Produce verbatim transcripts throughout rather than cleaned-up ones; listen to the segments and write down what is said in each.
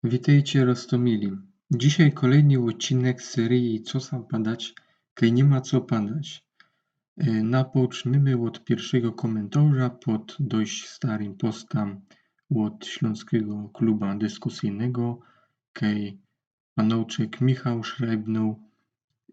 Witejcie, roztōmili. Dzisiej kōlejny ôdcinek z seryje „Co sam padać, kej niy ma co padać”. E, napocznymy ôd piyrszego kōmyntorza pod dość starym postym ôd Ślōnskigo Kluba Dyskusyjnego, kej panołczek Michał szrajbnōł: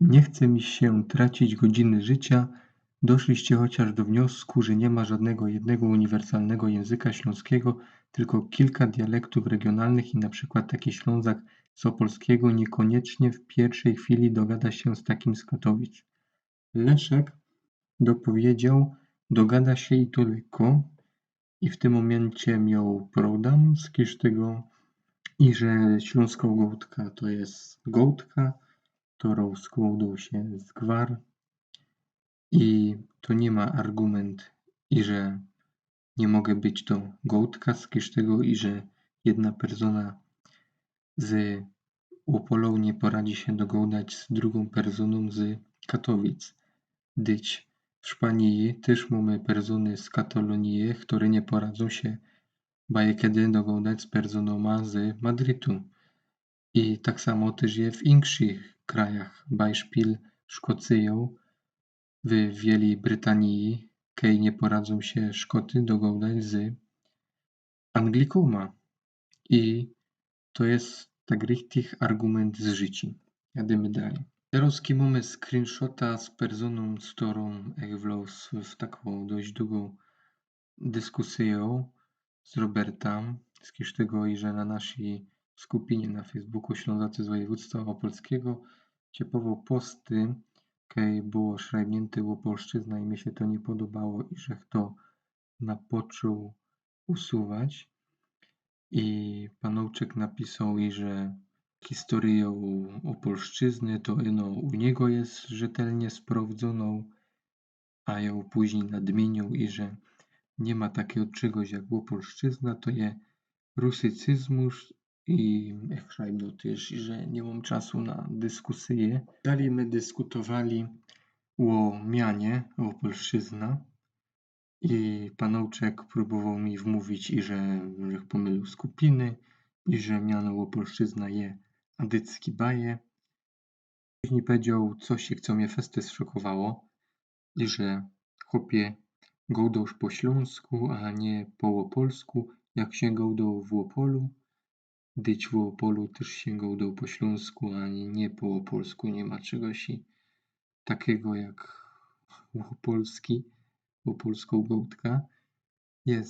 „Nie chce mi się tracić godziny życia. Doszliście chociaż do wniosku, że nie ma żadnego jednego uniwersalnego języka śląskiego, tylko kilka dialektów regionalnych i na przykład taki Ślązak z Opolskiego niekoniecznie w pierwszej chwili dogada się z takim z Katowic”. Leszek dopowiedzioł: „Dogada się i to lekko”, i w tym mōmyncie mioł prodam z kiż tego, i że ślōnskŏ gŏdka to je gŏdka, kerŏ skłŏdŏ sie z gwar, i to niy ma argumynt, i że niy może być to gŏdka z kiż tego, i że jedna persōna z Ôpolŏ niy poradzi sie dogŏdać z drugõ persōnōm z Katowic. Dyć w Szpanije tyż mōmy persōny z Katalōnije, kerŏ niy poradzōm sie bajkedy dogŏdać z persōnōma z Madrytu. I tak samo tyż je w inkszych krajach. Bajszpil Szkocyjŏ, w Wielkij Brytanii, kej niy poradzōm sie Szkoty dogŏdać z Anglikōma. I to je tak richtig argumynt z życiŏ. Jadymy dalij. Terŏz mōmy screenshota z persōnōm, z kerōm ech wlŏz w takõ dość dugõ dyskusyjõ z Robertym, z kiż tego, i że na naszyj skupinie na Facebooku Ślōnzacy z Wojewōdztwa Ôpolskigo ciepowŏ posty, kej było szrajbniynte Ôpolszczyzna i mi sie to niy podobało, i żech to napoczōn usuwać. I panołczek napisoł, i że historyjŏ Ôpolszczyzny to ino u niego je rzetelnie sprŏwdzōnŏ, a jŏ późnij nadmiyniōł, i że niy ma takigo czegoś jak Ôpolszczyzna, to je rusycyzmus, i ech szrajbnōł tyż, i że niy mōm czasu na dyskusyje. Dalij my dyskutowali ô mianie Ôpolszczyzna, i panołczek prōbowoł mi wmōwić, i że, żech pōmylił skupiny, i że miano Ôpolszczyzna je adycki baje. Późnij powiedzioł coś, co mie fest zszokowało, i że chopie gŏdŏsz po ślōnsku, a niy po ôpolsku, jak sie gŏdŏ w Ôpolu. Dyć w Ôpolu tyż sie gŏdŏ po ślōnsku, a niy po ôpolsku. Niy ma czegoś takigo jak ôpolski, ôpolskŏ gŏdka. Je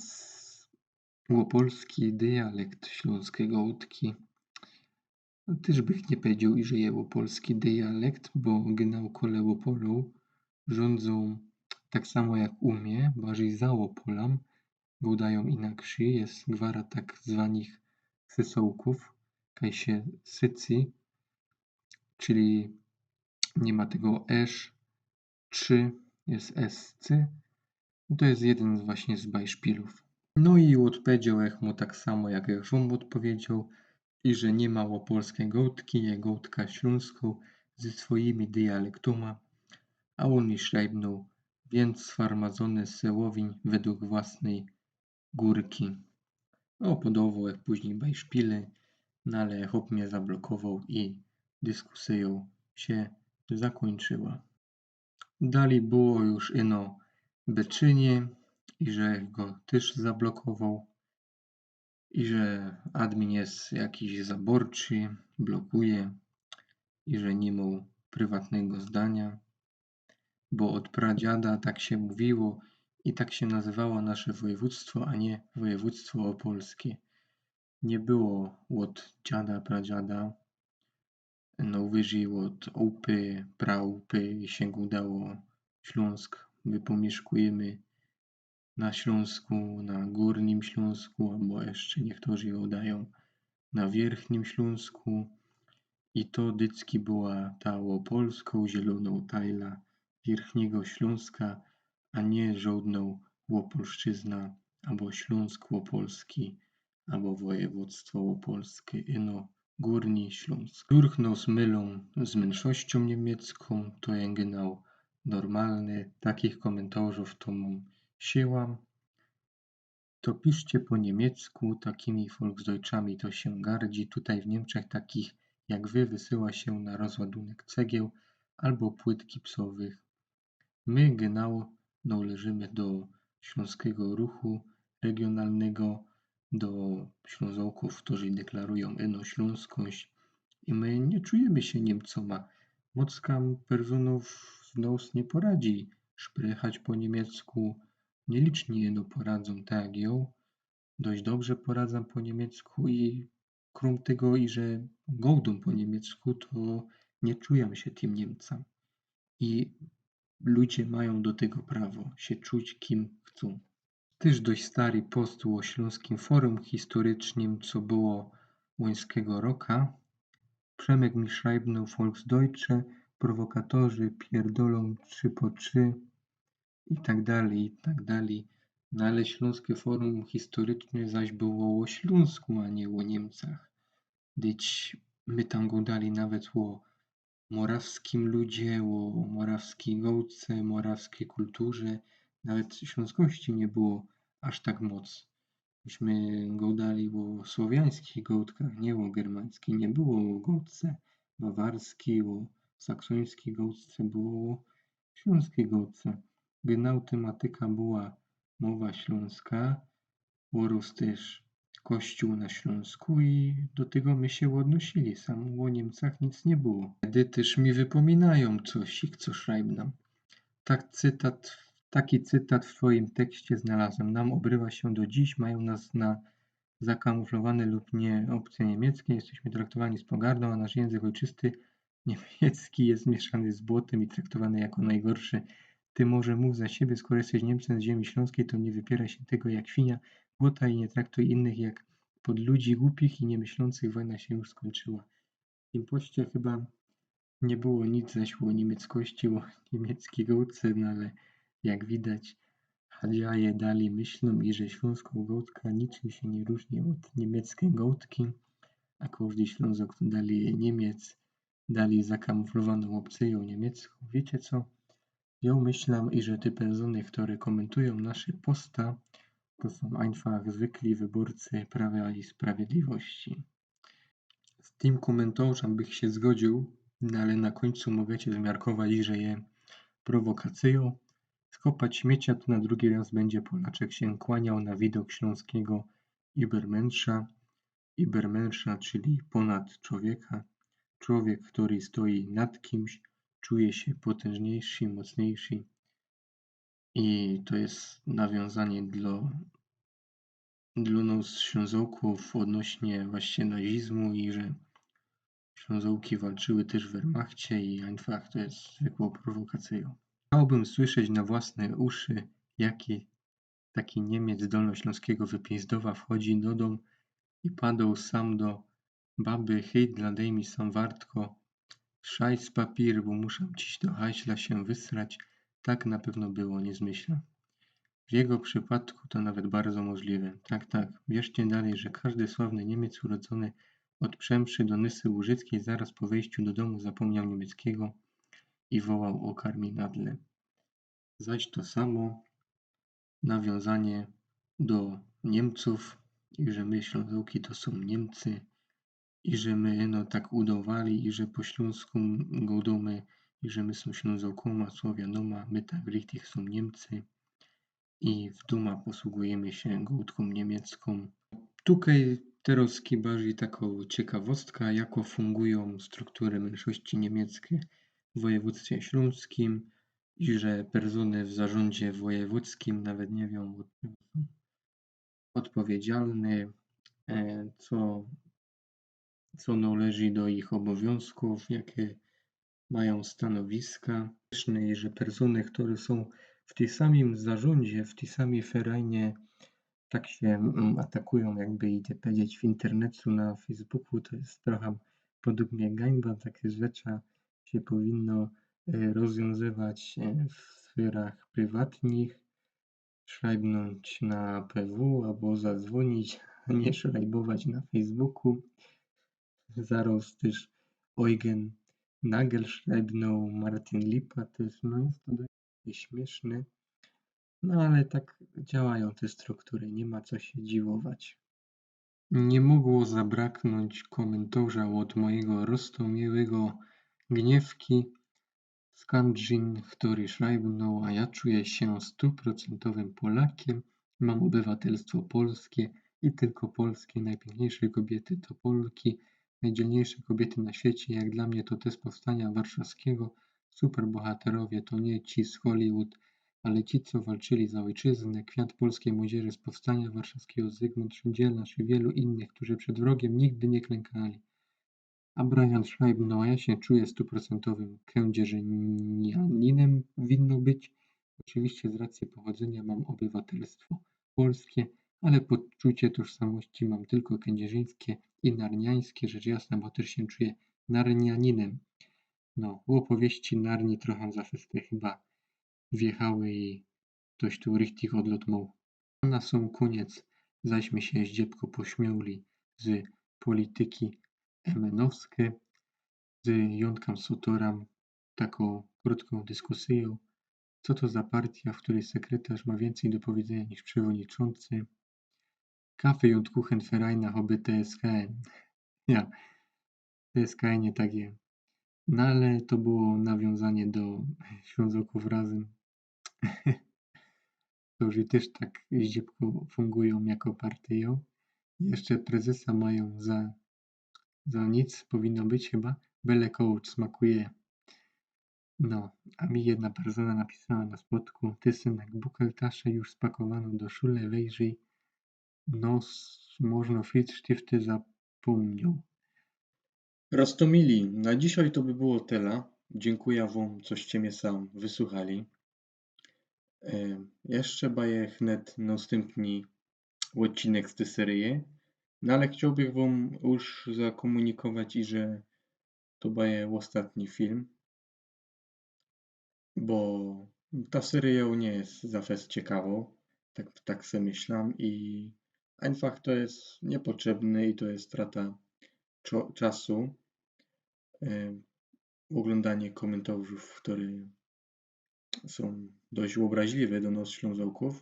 ôpolski dialekt ślōnskij gŏdki. Tyż bych niy powiedzioł, i że je ôpolski dialekt, bo genau kole Ôpolu rzōndzōm tak samo jak u mie, bardzij za Ôpolã, gŏdajōm inakszyj, je gwara tak zwanich sysołkōw, kaj sie sycy, czyli niy ma tego esz, czy, je escy. To je jedyn z właśnie z bajszpilōw. No i ôdpowiedzioł ech mu tak samo, jak ech wōm ôdpowiedzioł, i że niy ma ôpolskij gŏdki, je gŏdka ślōnskŏ ze swojimi dialektōma, a ôn i szrajbnōł: „Więc sfarmazowany Słowiń według własnej górki”. Ôpodowŏł ech późnij bajszpile, no ale chop mie zablokowoł i dyskusyjŏ sie zakōńczyła. Dalij było już ino beczenie, i że go tyż zablokowoł, i że admin je jakiś zaborczy, blokuje, i że niy mōm prywatnego zdania, bo ôd pradziada tak sie mōwiło i tak sie nazywało nasze wojewōdztwo, a niy wojewōdztwo ôpolskie. Niy było ôd dziada, pradziada, no, wyżyj ôd ôpy, praôpy i sie gŏdało Ślōnsk. My pōmieszkujymy na Ślōnsku, na Gōrnym Ślōnsku, abo jeszcze niyktorzy gŏdajōm na Wierchnym Ślōnsku. I to dycki była ta ôpolskŏ zielōnŏ tajla Wierchnigo Ślōnska, a niy żŏdnŏ Ôpolszczyzna, abo Ślōnsk Ôpolski, abo wojewōdztwo ôpolskie, ino Gōrny Ślōnsk. Durch nos mylōm z mynszościōm niymieckiōm, to je genau normalne, takich kōmyntorzōw to mōm siyła. To piszcie po niemiecku, takimi Volksdeutschami to się gardzi. Tutaj w Niemczech takich jak wy wysyła się na rozładunek cegieł albo płyt gipsowych. My genau należymy do śląskiego ruchu regionalnego, do Ślązoków, którzy deklarują enośląskość i my nie czujemy się Niemcoma. Mockam personów z nos nie poradzi szprychać po niemiecku, nieliczni eno poradzą tak jak ją. Dość dobrze poradzam po niemiecku i krom tego, i że gołdam po niemiecku, to nie czuję się tym Niemcem. I ludzie mają do tego prawo, się czuć kim chcą. Też dość stary post o Śląskim Forum Historycznym, co było łońskiego roka. Przemek mi szrajbnął Volksdeutsche, prowokatorzy pierdolą trzy po trzy i tak dalej, i tak dalej. No ale Śląskie Forum Historyczne zaś było o Śląsku, a nie o Niemcach. Dyć my tam godali nawet o morawskim ludzie, o morawskiej gołdce, morawskiej kulturze. Nawet śląskości nie było aż tak moc. Myśmy godali o słowiańskich gołdkach, nie o germańskich. Nie było o gołdce bawarskiej, o saksońskiej gołdce, było o śląskiej gołdce. Genau tematyka była mowa śląska, oraz też Kościół na Śląsku i do tego my się odnosili. Sam o Niemcach nic nie było. Wtedy też mi wypominają coś, ich co szrajbną. Tak cytat, taki cytat w twoim tekście znalazłem. Nam obrywa się do dziś, mają nas na zakamuflowane lub nie obce niemieckie. Jesteśmy traktowani z pogardą, a nasz język ojczysty niemiecki jest mieszany z błotem i traktowany jako najgorszy. Ty może mów za siebie, skoro jesteś Niemcem z ziemi śląskiej, to nie wypieraj się tego jak świnia, błota i nie traktuj innych jak pod ludzi głupich i niemyślących. Wojna się już skończyła. W tym poście chyba nie było nic zaś o niemieckości, o niemieckiej gołdce, no ale jak widać, Hadziaje dalej myślą, iże śląskô gołdka niczym się nie różni od niemieckiej gołdki, a kożdy Ślązok to dalej Niemiec, dalej zakamuflowaną opcją niemiecką. Wiecie co? Ja myślę, iże te persony, które komentują nasze posta, to są einfach zwykli wyborcy Prawa i Sprawiedliwości. Z tym komentarzem bych się zgodził, no ale na końcu możecie zmiarkować, że je prowokacyją. Skopać śmiecia, to na drugi raz będzie Polaczek się kłaniał na widok śląskiego Übermensza. Übermensza, czyli ponad człowieka. Człowiek, który stoi nad kimś, czuje się potężniejszy, mocniejszy. I to jest nawiązanie dla, dla nas Ślązoków odnośnie właśnie nazizmu i że Ślązoki walczyły też w Wehrmachcie i einfach to jest zwykłą prowokacyją. Chciałbym słyszeć na własne uszy, jaki taki Niemiec z Dolnośląskiego Wypiźdowa wchodzi do dom i padał sam do baby: „Hej, dla dej mi sam wartko, szajs papier, bo muszam ciś do hajśla się wysrać”. Tak na pewno było, nie zmyślam. W jego przypadku to nawet bardzo możliwe. Tak, tak. Wierzcie dalej, że każdy sławny Niemiec urodzony od Przemszy do Nysy Łużyckiej zaraz po wyjściu do domu zapomniał niemieckiego i wołał o karminadle. Zaś to samo nawiązanie do Niemców i że my Ślązoki to są Niemcy i że my no tak udowali i że po śląsku godōmy i że my są Ślązokōma, Słowianōma, my tak richtig są Niemcy i w dōma posługujemy się gołdkōm niemieckōm. Tukej terŏz bardzij takŏ ciekawostka, jako fungujōm struktury mynszości niemieckie w wojewōdztwie ślōnskim i że persōny w zarządzie wojewōdzkim nawet nie wiym, od czego są ôdpowiedzialne, e, co, co nŏleży do ich ôbowiōnzkōw, jakie majōm stanowiska. Śmiyszne, że persōny, które są w tym samym zarządzie, w tym samym ferajnie, tak sie, mm, atakujōm, jakby idzie powiedzieć, w internetu, na Facebooku, to je trochã podobnie gańba, takie rzeczy sie powinno, e, rozwiōnzywać, e, w sferach prywatnych, szrajbnōńć na P W abo zazwōnić, a nie szrajbować na Facebooku. Zarŏz tyż Eugen Nagel szrajbnōł, Martin Lipa tyż, no je to dość śmiyszne. No ale tak działają te struktury, nie ma co się dziwować. Nie mogło zabraknąć komentarza od mojego roztomiłego Gniewki Skandrzin, który szrajbnął: „A ja czuję się stuprocentowym Polakiem, mam obywatelstwo polskie i tylko polskie, najpiękniejsze kobiety to Polki, najdzielniejsze kobiety na świecie, jak dla mnie to te z powstania warszawskiego, superbohaterowie to nie ci z Hollywood, ale ci, co walczyli za ojczyznę, kwiat polskiej młodzieży z powstania warszawskiego Zygmunt Szyndziela, czy wielu innych, którzy przed wrogiem nigdy nie klękali”. A Brian szrajbnął: „A ja się czuję stuprocentowym kędzierzynianinem, winno być. Oczywiście z racji pochodzenia mam obywatelstwo polskie, ale poczucie tożsamości mam tylko kędzierzyńskie i narniańskie, rzecz jasna, bo też się czuję narnianinem”. No, opowieści Narni trochę za fest chyba wjechały i ktoś tu richtig odlot miał. A na sam koniec zaś my się zdziebko pośmiali z polityki emenowskiej, z Jónkam Sotorą, taką krótką dyskusją, co to za partia, w której sekretarz ma więcej do powiedzenia niż przewodniczący. Kaffee und Kuchenverein, a hobby T S K N. Ja, T S K N nie tak je. No ale to było nawiązanie do Ślązoków Razem, którzy też tak zdziebko fungują jako partyjô. Jeszcze prezesa mają za, za nic, powinno być chyba. Byle koło smakuje. No, a mi jedna persona napisała na spotku: „Ty, synek, bukeltasze już spakowano do szule, wejrzyj, no, s-, można filc sztifty zapomniał”. Roztomili, na dzisiej to by było tela. Dziynkuja wōm, coście mie sam wysuchali. E, jeszcze baje wnet nastympny ôdcinek z tyj seryje. No ale chciołbych wōm już zakomunikować, iże to baje ôstatni film, bo ta seryjŏ nie je za fest ciekawŏ, tak, tak se myślam, i einfach to je niepotrzebne i to je strata czo-, czasu. E, ôglōndanie kōmyntarzōw, które sōm dość ôbraźliwe do nŏs Ślōnzokōw,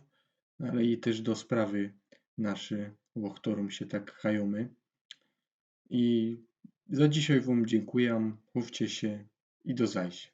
ale i tyż do sprawy naszyj, ô chtōrōm sie tak chajōmy. I za dzisiej wōm dziynkuja, chowcie sie i do zajś.